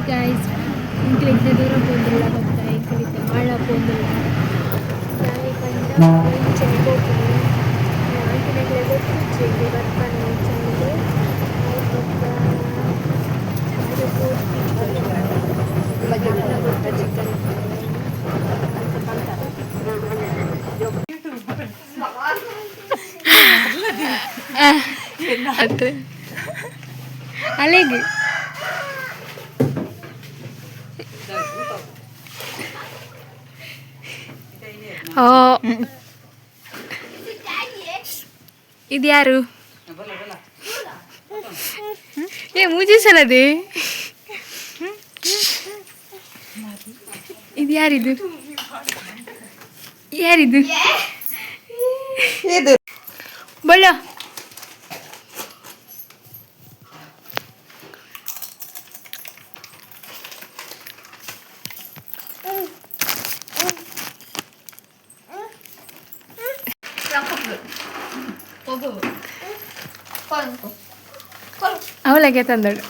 Hi guys, ಎಂಕ್ಲು ಇತ್ತೆ ದೂರ ಪೋಂದುಲ್ಲ ಗೊತ್ತಾ? ಎಂಕ್ಲು ಇತ್ತೆ ಮಾಳ ಪೋಂದುಲ್ಲ. ದಾಯಿ ಪಂಡ ಇಂಚನೆ ಪೋಪುನಿ. ಆಂಟಿನಕ್ಲೆ ಗೊತ್ತುಜ್ಜಿ ಎಂಕ್ಲು ಬರ್ಪಂದ್ ಇಂಚಂದ್. ಐಕ್ ಬೊಕ್ಕ ಅಡೆ ಪೋದು ಗೊತ್ತುಜ್ಜಿ. ಅತ್ತೆ ಅಲೆಗ್. ಓ, ಇದ್ಯಾರು? ಏ, ಮೂಜಿ ಸಲದೆ. ಇದು ಯಾರಿದು? ಯಾರಿದು? ಇದು. ಬೋಲೋ. ಅವಳಗೆ ತಂದಳು.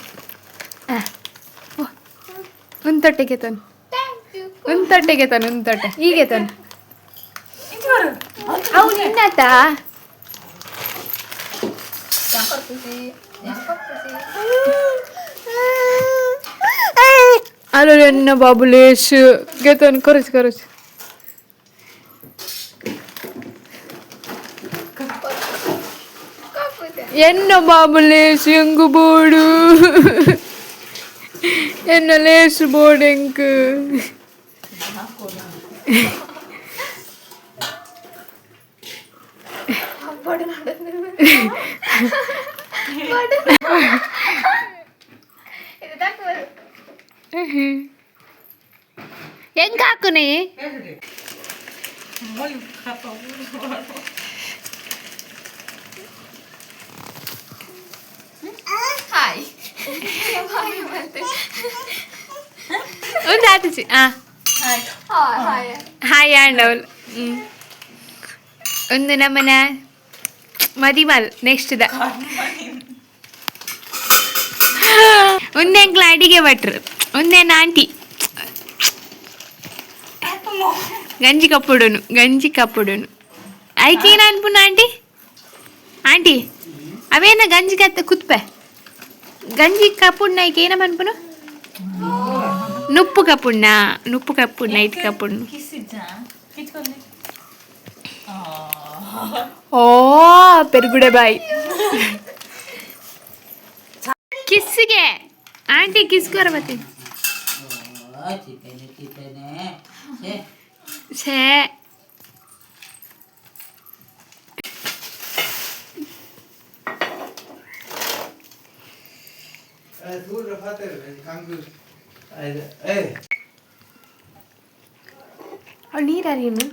ಒಂದು ತೊಟ್ಟೆಗೆ ತನ್, ಒಂದು ತೊಟ್ಟೆಗೆ ತನ್, ಒಂದು ತೊಟ್ಟೆ ಹೀಗೆ ತನ್. ಅವು ನಿನ್ನತ. ಅಲ್ಲೋ, ಎನ್ನ ಬಾಬು ಲೇಶ್ ಗೆತನ್. ಕೊರಚ್ ಕೊರಚ್. ಎನ್ನ ಬಾಬು ಲೇಸ್ ಎಂಗು ಬೋಡು? ಎನ್ನ ಲೇಸ್ ಬೋರ್ಡ್ ಎಂಕ್? ಎಂಕ್ ಹಾಕುನಿ? ಹಾಯ್. ಒಂದು ಆತಿಚಿ. ಆ, ಹಾಯ್ ಆಂಡ್ ಅವಲ್. ಒಂದು ನಮ್ಮನ ಮದಿಮಲ್ ನೆಕ್ಸ್ಟ್ the. ಒಂದೇ ಅಂಕ್ಲ ಅಡಿಗೆ ಭಟ್ರು, ಒಂದೇನ ಆಂಟಿ. ಗಂಜಿ ಕಪ್ಪುಡುನು, ಗಂಜಿ ಕಪ್ಪುಡುನು. ಐಕೇನ ಅನ್ಪುನ ಆಂಟಿ? ಆಂಟಿ, ಅವೇನ ಗಂಜಿ ಕತ್ತ ಕುತ್ಪೆ? ಗಂಜಿ ಕಪ್ಪುಡ್ನ ಐಕೆ ಏನ ಪನ್ಪುನು? ನುಪ್ಪು ಕಪ್ಪುಣ್ಣ, ನುಪ್ಪು ಕಪ್ಪುಣ್ಣ, ನೈಟ್ ಕಪ್ಪುಣ್ಣು. ಓ, ಪೆರುಗುಡೆ ಬಾಯ್. ಕಿಸ್ಸಿಗೆ ಆಂಟಿ ಕಿಸ್ ಕೊರ. ಮತ್ತೆ ಛೇ. ನೀರು.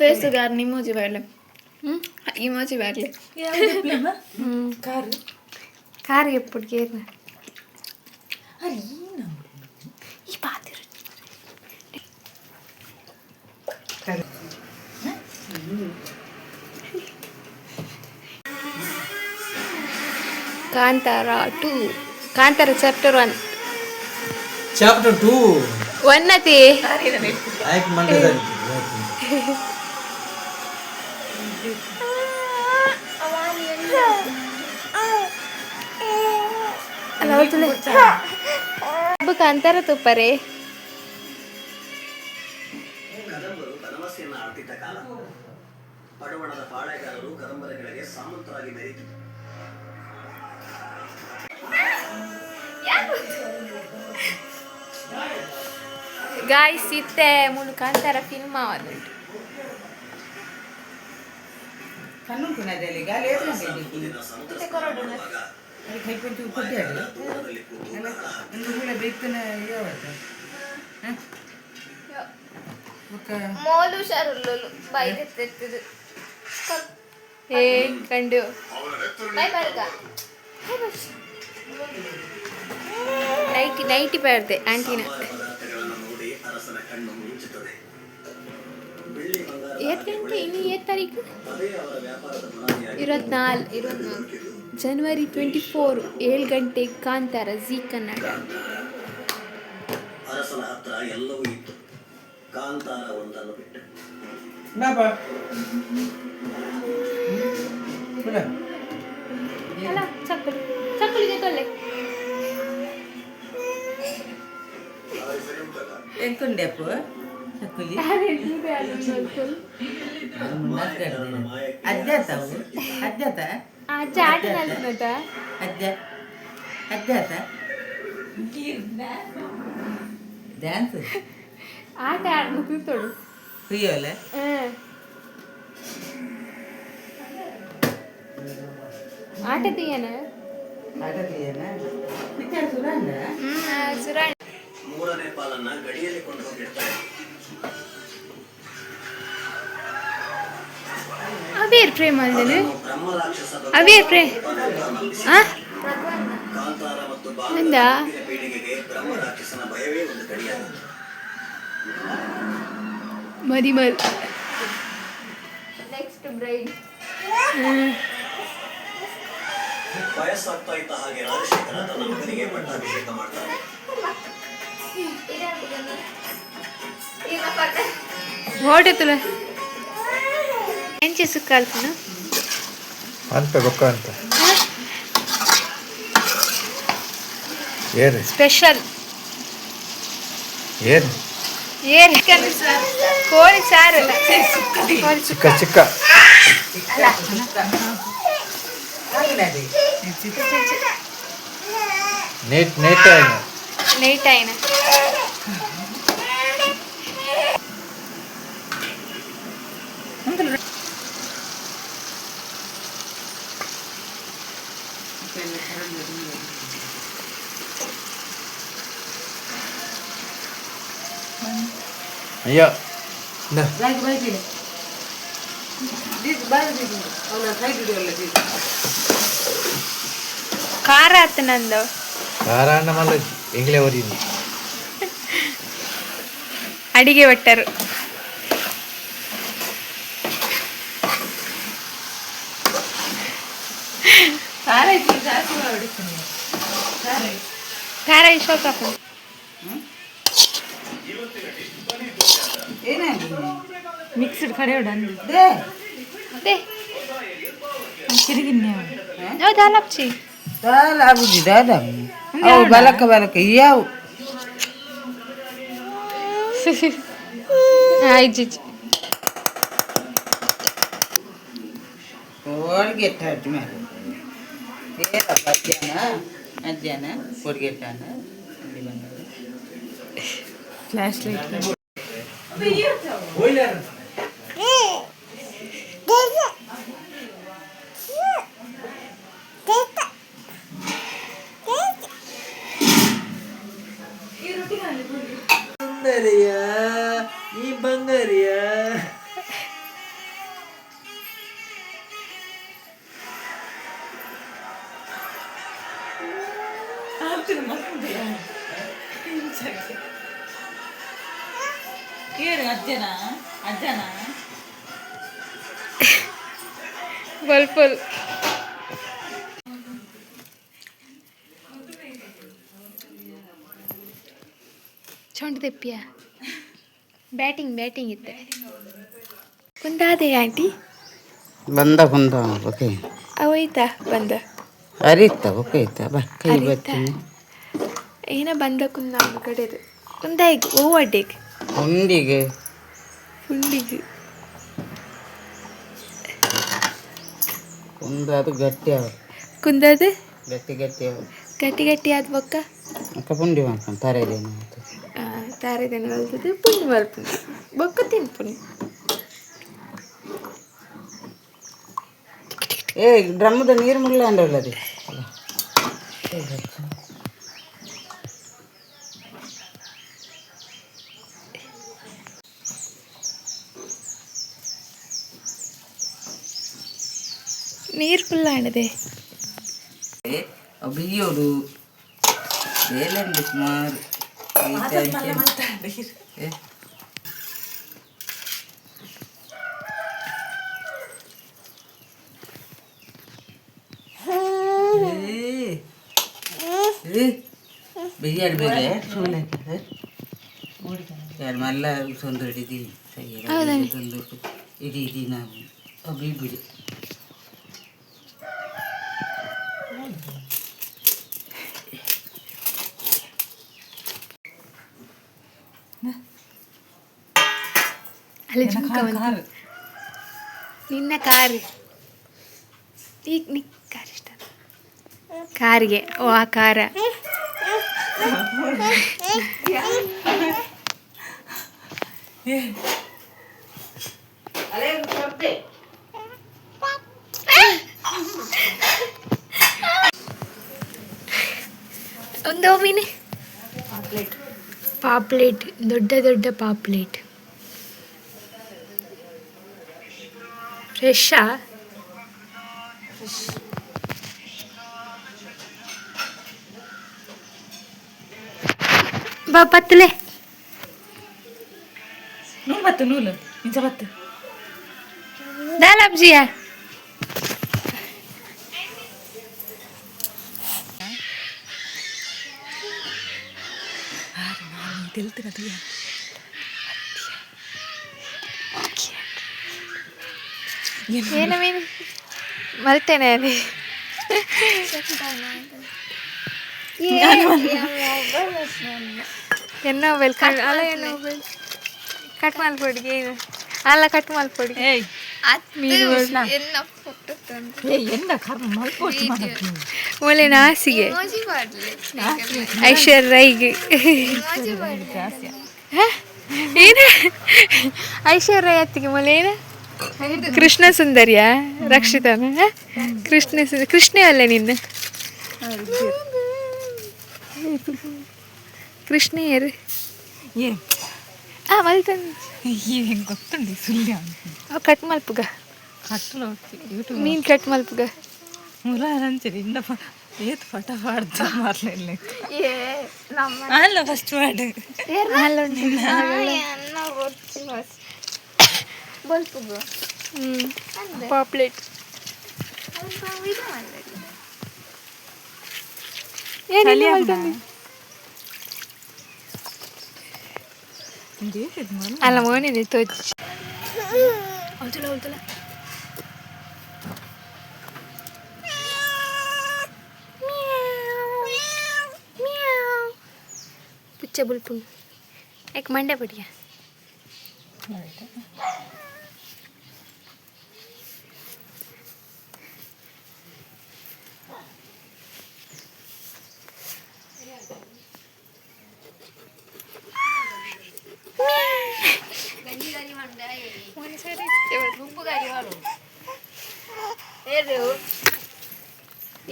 ಫೇಸ್ ಗಾರ್ ಇಮೋಜಿ ಬರ್ಲೆ, ಇಮೋಜಿ ಬರ್ಲೆ. ಕಾರ್. ಕಾರ್ ಎప్పుడు ಕೇರ್ನ ಈ ಪಾತಿರು. ಕಾಂತಾರ 2, ಕಾಂತಾರ ಚಾಪ್ಟರ್ 1. ಚಾಪ್ಟರ್ 2. 1 ಅತಿ. ಆಯ್ತು, ಮಂಡೆ. ಕಾಂತಾರ ತುಪ್ಪರೆ. ಕದಂಬರು ಬನವಾಸಿಯನ್ನು ಆಳ್ತಿದ್ದ ಕಾಲ. ಪಡವಣದ ಪಾಳೆಗಾರರು ಕದಂಬರ ಕೆಳಗೆ ಸಾಮಂತರಾಗಿ ಮೆರೀತಿದ್ದರು. ಗಾಯ್ಸ್, ಇತ್ತೆ ಮುಳು ಕಾಂತಾರ ಫಿಲ್ಮ್ ಆವದುಂಟು. ಕಣ್ಣುಂಟುನದಲ್ಲಿ ಗಾಲಿ. ಸಮುದ್ರ ಸ್ನಾನ ಮಾಡುವಾಗ ದೂರದಲ್ಲಿ ಕೂತು ಒಂದು ಹುಳ ಬೇಕನ ಯಾವತ್ತ ಬೊಕ್ಕ. ಮೋಲು ಹುಷಾರುಲ್ಲೋಲು ಬೈದೆತ್ತಿದ್ದು. ಏ ಕಂಡು. ಬೈ ಬರ್ಗ. ನೈಟಿ ನೈಟಿ ಬರ್ದೆ ಆಂಟಿನ. ಪದಾರ್ಥಗಳನ್ನು ನೋಡಿ ಅರಸನ ಕಣ್ಣು ಮಿಂಚುತ್ತದೆ. ಬೆಳ್ಳಿ ಬಂಗಾರ ಏತ್ ಗಂಟೆ? ಇನ್ನು ಏತ್ ತಾರೀಕು? ಅದೇ ಅವರ ವ್ಯಾಪಾರದ ಬುನಾದಿಯಾಗಿ 24, 24 ಜನವರಿ 24, 7 ಗಂಟೆಗೆ ಕಾಂತಾರ, ಜೀ ಕನ್ನಡ. ಅರಸನ ಹತ್ರ ಎಲ್ಲವೂ ಇತ್ತು, ಕಾಂತಾರ ಒಂದನ್ನು ಬಿಟ್ಟು. ಬಾಬಾ ಅಲ್ಲ ಚಕ್ಕುಲಿ ಚಕ್ಕುಲಿಗೆ ತೊಲ್ಲೆ. ಎಂಕುಂಡೆಪ್ಪು ಚಕ್ಕುಲಿ ಅಜ್ಜಾತ ಅವು ಅಜ್ಜಾತ. ಅಜ್ಜ ಆಟ ನಲ್ಪನದ. ಅಜ್ಜ ಅಜ್ಜಾತ ಡ್ಯಾನ್ಸ್ ಆಟ ಆಡ್ನು ಕೂತೋಡು. ಪ್ರಿಯೋಲೆ. ಆಟ ತೀಯನ. ಆಟ ತೀಯನ ಪಿಕ್ಚರ್ ಸುರಾಂಡ. ಸುರಾಣ್. ಮೂರನೇ ಪಾಲನ್ನ ಗಡಿಯಲ್ಲಿ ಕೊಂಡು ಹೋಗಿರ್ತಾರೆ. ಅವೇರ್ ಪ್ರೇಮ್ ಅಲ್ದೇನೆ. ಅದನ್ನು ಬ್ರಹ್ಮ ರಾಕ್ಷಸ ಅವೇರ್ ಪ್ರೇ ನಂಬಿಸಿ ಆ ಕಾಂತಾರ ಮತ್ತು ಅಂದ? ಬಾಲದ ಮುಂದಿನ ಪೀಳಿಗೆಗೆ ಬ್ರಹ್ಮ ರಾಕ್ಷಸನ ಭಯವೇ ಒಂದು ಗಡಿಯಾಗಿತ್ತು. ಮದಿಮಲ್. Next bride. ವಯಸ್ಸಾಗ್ತಾ ಇದ್ದ ಹಾಗೆ ರಾಜಶೇಖರ ತನ್ನ ಮಗನಿಗೆ ಪಟ್ಟಾಭಿಷೇಕ ಮಾಡ್ತಾನೆ. ಓಟೆತ್ತುಲ ಎಂಚೆ ಸುಕ್ಕಾಲ್ಪುನ. ಅಂತ ಗೊಕ್ಕ ಅಂತ ಏರು. ಸ್ಪೆಷಲ್. ಏರು. ಏರ್ ಕೋಳಿ ಸಾರು, ಕೋಳಿ. ಚಿಕ್ಕ ಚಿಕ್ಕ. ನೇಟ್ ನೇಟ್ ಆಯ್ನ. ನೈಟ್ ಆಯ್ನ. ಅಯ್ಯೋ ಇಂದ. ಬಾಯ್ಗೆ ಬಾಯ್ಗೆ ದೀದ್ ಬಾಯ್ ದೀದ್ ಅವಳ ಸೈಡ್ ಹಿಡಿಯೋಲ್ಲ ದೀದ್. ಖಾರ ಆತ ನಂದು. ಖಾರ ಅಣ್ಣ ಮಲ್ಲ ಎಂಗ್ಲೇ ಓದಿನಿ. ಅಡಿಗೆ ಭಟ್ಟರು. ಖಾರ ಇತ್ತು ಜಾಸ್ತಿ ಹೊಡಿತೀನಿ ಖಾರ. ಖಾರ ಇಷ್ಟ. ಏನಾಗಿದೆ? ಮಿಕ್ಸ್ಡ್ ಕಡೆ ಉಡಂದು. They. They. ಕಿರಿಗಿನ್ನೆ. ನಾವು ದಾಲಪ್ಚಿ. ದಾಲ್ ಆಗುದಿ ದಾದ ಅವು ಬಲಕ ಬಲಕ ಯಾವು. ಆಯ್ತು. ಹೋಳಿಗೆ ಟಚ್ ಮಾಡಿ ಏನಪ್ಪ ಮಧ್ಯಾಹ್ನ ಮಧ್ಯಾಹ್ನ ಹೋಳಿಗೆ ಟಾನ ಅಲ್ಲಿ ಬಂದದ್ದು. Flash light. ಸುಂದರಿಯ ಈ ಬಂಗಾರಿಯ. ಏರು ಅಜ್ಜನ ಅಜ್ಜನ. ಫುಲ್ ಫುಲ್ ಚೊಂಡು ತೆಪ್ಪಿಯ ಬ್ಯಾಟಿಂಗ್ ಬ್ಯಾಟಿಂಗ್ ಇತ್ತೆ ಕುಂದಾದೆ ಆಂಟಿ. ಬಂದ ಬಂದ ಓಕೆ. ಅವೈತಾ ಬಂದ. ಅರಿತ ಓಕೆ ಆಯ್ತಾ ಬಾ ಕೈ. ಅರಿತ? ಬರ್ತೀನಿ. ಏನ ಬಂದ ಕುಂದ ಕಡೆದು ಕುಂದಾಯಿಗ್ ಓ ಅಡ್ಡಿಗ್. ಉಂಡಿಗೆ. ಪುಂಡಿಗ್. ಒಂದು ಅದು ಗಟ್ಟಿ ಅವ. ಕುಂದದು. ಗಟ್ಟಿ ಗಟ್ಟಿ ಅವ. ಗಟ್ಟಿ ಗಟ್ಟಿ ಆದ ಬೊಕ್ಕ. ಅಕ್ಕ ಪುಂಡಿ ಮಾಡ್ಕೊಂಡು ತರೇದೇನು. ತಾರೆದೇನು ಮಲ್ತದೆ ಪುಂಡಿ ಮಲ್ಪುಂಡಿ ಬೊಕ್ಕ ತಿನ್ಪುನಿ. ಏ ಡ್ರಮ್ಮದ ನೀರು ಮುಳ್ಳ ಅದು. ನೀರು ಫುಲ್ ಆಣದೆ. ಬಿಯ್ಯೋಡು ಬೇಲೆಂದು ಸುಮಾರು. ಏ. ಏ. ಏ. ಬಿಯ್ಯಾಡು ಬೇರೆ ಸುಮ್ಮನೆ. ಮಲ್ಲ ತೊಂದರೆ ಇಡೀ ತೊಂದರೆ ಇಡೀ ಇಡೀ ನಾವು ಬೀಬಿಡಿ. ಅಲ್ಲಿ ನಿನ್ನ ಕಾರ್ ಈಗ ನಿಕ್ ಕಾರ್ ಇಷ್ಟ ಕಾರಿಗೆ. ಓ, ಆ ಕಾರ. ಒಂದು ಮೀನು ಪಾಪ್ಲೇಟ್, ದೊಡ್ಡ ದೊಡ್ಡ ಪಾಪ್ಲೇಟ್, ಫ್ರೆಶಾ. ಬಾ ಪತ್ತಲೆ. ನೂಲು ಬತ್ತು, ನೂಲು ಇಂಚ ಬತ್ತು. ದಾಲಾಬ್ಜಿಯಾ. ಏನ ಮೀನು ಮರ್ತೇನೆ ಅದೇ. ಎನ್ನ ಮೊಬೈಲ್ ಅಲ್ಲ, ಎನ್ನ ಮೊಬೈಲ್ ಕಟ್ ಮಲ್ಪೊಡಿಗೆ. ಏನು ಅಲ್ಲ, ಕಟ್ ಮಲ್ಪೊಡಿಗೆ. ಏಯ್. ಮೀನು. ಎನ್ನ ಫೋಟೋ ತಂದು. ಏಯ್, ಎಂದ ಕರ್ಮ ಮಲ್ಪೋಚು. ಒಳ್ಳೆ ನಾಸಿಗೆ. ಇಮೋಜಿ ಮಾಡ್ಲಿ. ಐಶ್ವರ್ಯ ರೈಗೆ. ಇಮೋಜಿ ಮಾಡ್ಲಿ. ಜಾಸ್ತಿ. ಏನ ಐಶ್ವರ್ಯ ರೈ ಅತ್ತಿಗೆ ಮೊಲೆ ಏನ ಕೃಷ್ಣ ಸುಂದರಿಯ ರಕ್ಷಿತಾನ? ಹ? ಕೃಷ್ಣ ಸುಂದರಿ, ಕೃಷ್ಣ ಅಲ್ಲ ನಿನ್ನ ಕೃಷ್ಣೆಯರು. ಏ. ಆ ಮಲ್ತನ್. ಹೆಂಗೆ ಗೊತ್ತುಂಡು ಸುಳ್ಯ. ಅವು ಕಟ್ ಮಲ್ಪುಗ. ಕಟ್ಟಲು ಯೂಟ್ಯೂಬ್. ಮೀನು ಕಟ್ ಮಲ್ಪುಗ. ಮುಲ ಅಂಚರಿ ಇಂದ ಏತ್ ಪಟ ಪಾಡ್ದು ಮಾರ್ಲಿಲ್ಲ. ಏ ನಮ್ಮ ಅಲ್ಲ, ಫಸ್ಟ್ ಮಾಡು. ಅಲ್ಲ ಉಂಟು. ಎನ್ನ ಗೊತ್ತಿ ಫಸ್ಟ್ ಬಲ್ಪುಗು. ಹ್ಮ್, ಪಾಪ್ಲೇಟ್. ಇದು ಮಾಡಲಿ. ಏನು ಮಲ್ತಂದಿ? ಅಲ್ಲ, ಮೋನಿದೆ ತೋಚ್ ಹೌದಲ್ಲ? ಹೌದಲ್ಲ. ಪುಚ್ಚ ಬುಲ್ಪುಂಡು ಯಾಕೆ ಮಂಡೆ ಪಡಿಯ.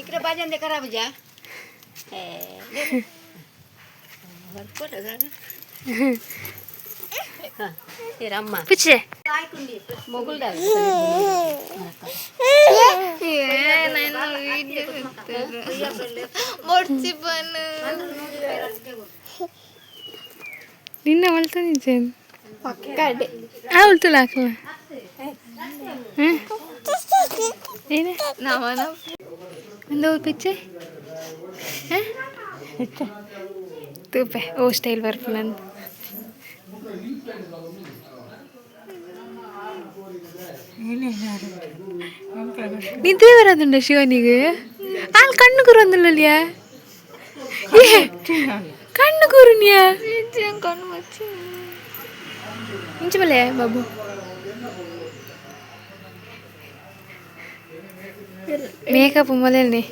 इकडे बाजन करा बुझा. ರಮ್ಮ. ಪುಚ್ಚೆ. ನಾನು ವಿಡಿಯೋ ಮೊಡ್ಚಿ ಬನ್. ನಿನ್ನ ಮಲ್ತಂದಿದ್ದೇನೆ. ಪಕ್ಕಡೆ. ಆ ಉಲ್ತುಲ ಹಾಕಲ ಏನೇ. ನಮನ. ಒಂದು ಪಿಚ್ಚೆ ತೂಪೆ. ಓ ಸ್ಟೈಲ್ ಬರ್ಪುನಂದು. ನಿದ್ರೆ ಬರೋದುಂಡ ಶಿವನಿಗೆ. ಅಲ್ಲಿ ಕಣ್ಣು ಕೂರೊಂದುಲ್ಲಲ್ಲಿಯ. ಏ, ಕಣ್ಣು ಕೂರುನಿಯ. ಕಣ್ಣು ಮುಚ್ಚಿ. ಇಂಚ ಬಲೆ ಬಾಬು. ಮೇಕಪ್ ಮೊದಲನೇ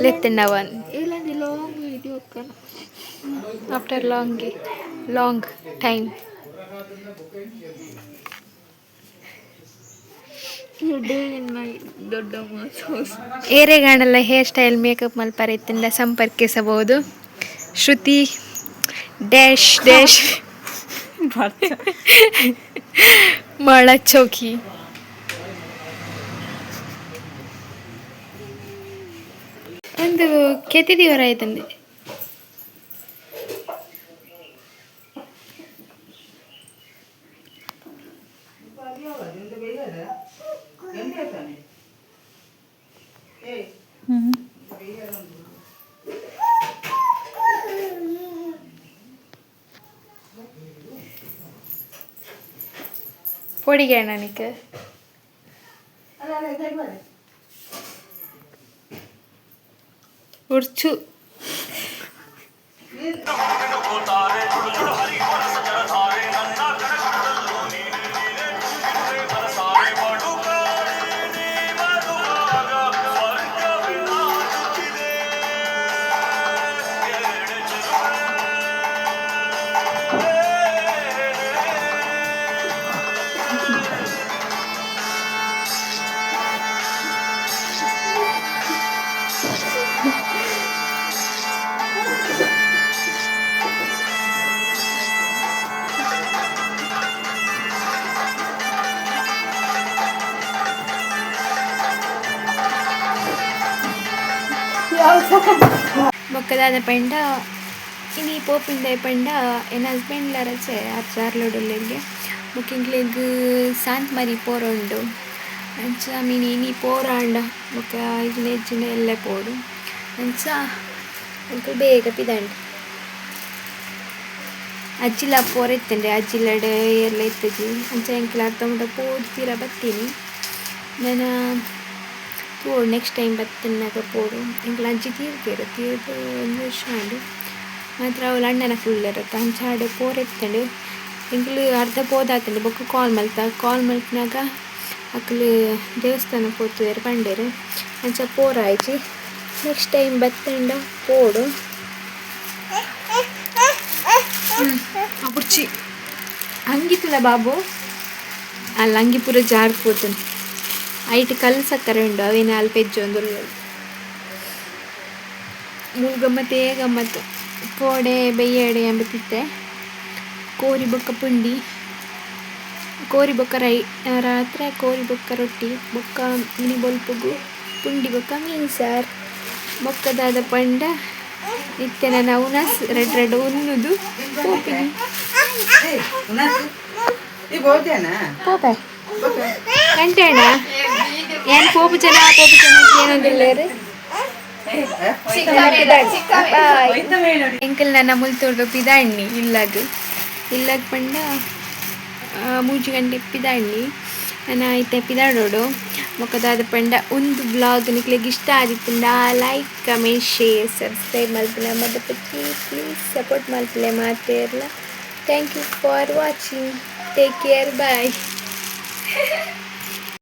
ಲೆತ್ತೆಂಡವನ್. ಇಲ್ಲಂದು ಲಾಂಗ್ ವಿಡಿಯೋ ಕಣ. After long long time. Day in my ದೊಡ್ಡಮ್ಮ house. ಏರೆಗಾಣಲ್ಲ ಹೇರ್ ಸ್ಟೈಲ್ ಮೇಕಪ್ ಮಲ್ಪರೆ ಇತ್ತಿಂಡ ಸಂಪರ್ಕಿಸಬಹುದು. ಶ್ರುತಿ ಡ್ಯಾಶ್ ಡ್ಯಾಶ್ ಮಾಳಚೌಕಿ. ಒಂದು ಕೆತ್ತಿದೀವರ ಆಯ್ತಂದೆ. ಪೊಡಿಗೆ ಅಣ್ಣನಿಕ್ ಉರ್ಚು. ಬೊಕ್ಕದಾದ ಪಂಡ ಇನಿ ಪೋಪಿಂದ ಪಂಡ ಎನ್ನ ಹಸ್ಬೆಂಡ್ಲ ರಜೆ ಆರ್ ಚಾರ್ಲೋಡುಲ್ಲೆರ್ಗೆ. ಬೊಕ್ಕ ಎಂಕ್ಲೆಗ್ ಸಾಂತ್ ಮಾರಿ ಪೋರುಂಡು. ಅಂಚ ಮಿನಿ ಇನಿ ಪೋರಾಂಡ ಬೊಕ್ಕ ಇಜ್ಜಿಂಡ ಇಜ್ಜಿಂಡ ಎಲ್ಲೆ ಪೋಡು. ಅಂಚ ಎಂಕುಲು ಬೇಗ ಪಿದಾಂಡ್. ಅಜ್ಜಿಲ ಪೋರೆತ್ತಂಡೆ, ಅಜ್ಜಿಲಡ್ ಏರ್ಲ ಇತ್ತುಜಿ. ಅಂಚ ಎಂಕ್ಲ ಅರ್ಧ ಮುಟ ಪೋದು ಪಿರ ಬತ್ತೀನಿ. ನನ ತೂವೊಡು, ನೆಕ್ಸ್ಟ್ ಟೈಮ್ ಬತ್ತಿನಾಗ ಪೋಡು. ಎಂಕ್ಲ ಅಜ್ಜಿ ತೀರ್ದೆರ್, ತೀರ್ದು ಒಂಜಿ ವರ್ಷ ಆಂಡ್. ಮಾತ್ರ ಅವ್ಲು ಅಣ್ಣನ ಫುಲ್ ಇರುತ್ತೆ. ಅಂಚ ಆಡೆ ಪೋರೆತ್ತಂಡು. ಎಂಕ್ಲು ಅರ್ಧ ಪೋದಾತುಂಡು. ಬೊಕ್ಕ ಕಾಲ್ ಮಲ್ತ, ಕಾಲ್ ಮಲ್ಪುನಗ ಅಕ್ಲು ದೇವಸ್ಥಾನ ಪೋತುವೆರ್ ಪಂಡೆರ್. ಅಂಚ ಪೋರಾಯ್ಜಿ. ನೆಕ್ಸ್ಟ್ ಟೈಮ್ ಬತ್ತಂಡ ಪೋಡು. ಅಬುರ್ಚಿ ಅಂಗಿತುಲ ಬಾಬು ಅಲ್ಲ, ಅಂಗಿ ಪೂರ ಜಾರ್ ಪೋತುಂಡು. ಐಟ್ ಕಲ್ಲು ಸಕ್ಕರೆ ಉಂಡು, ಅವೇನು ಅಲ್ಪ ಪೆಜ್ಜೊಂದುಲ್ಲೆರ್. ಮೂಲು ಗಮ್ಮತ್ತೇ ಗಮ್ಮತ್ತು. ಕೋಡೆ ಬಯ್ಯಡೆ ಎಂಬತ್ತಿತ್ತೆ ಕೋರಿ ಬೊಕ್ಕ ಪುಂಡಿ, ಕೋರಿ ಬೊಕ್ಕ ರೈ, ರಾತ್ರೆ ಕೋರಿ ಬೊಕ್ಕ ರೊಟ್ಟಿ, ಬೊಕ್ಕ ಇನಿ ಬೊಲ್ಪುಗು ಪುಂಡಿ ಬೊಕ್ಕ ಮೀನು ಸಾರು. ಬೊಕ್ಕದಾದ ಪಂಡ ಇತ್ತೆ ನಾನು ಉನಸ್ ರೆಡ್ ರೆಡ್ ಉನ್ನುದು ಪೋಪಿನಿ. ಪೋಪೆ ಗಂಟೆ ಅಣ್ಣ ಏನ್ ಪೋಪು ಜನ ಪೋಪು ಜನ ಏನೊಂದಿಲ್ಲೇರು. ಎಂಕಲ್ ನನ್ನ ಮುಲ್ತೋಡ್ದು ಪಿದಾಣ್ಣಿ ಇಲ್ಲಗ್ ಇಲ್ಲಗ್ ಪಂಡ 3 ಗಂಟೆ ಪಿದಾಣ್ಣಿ. ನನ್ನ ಇತ್ತೆ ಪಿದಾಡೋಡು. ಬೊಕ್ಕ ಪಂಡ ಒಂದು ಬ್ಲಾಗ್ ನಿಕ್ಲೆಗ್ ಇಷ್ಟ ಆದಿತ್ತುಂಡ ಲೈಕ್, ಕಮೆಂಟ್, ಶೇರ್, ಸಬ್ಸ್ಕ್ರೈಬ್ ಮಲ್ಪುಲೆ. ಮದಪಚ್ಚಿ ಪ್ಲೀಸ್ ಸಪೋರ್ಟ್ ಮಲ್ಪುಲೆ ಮಾತೇರ್ಲ. Thank you for watching. Take care. Bye.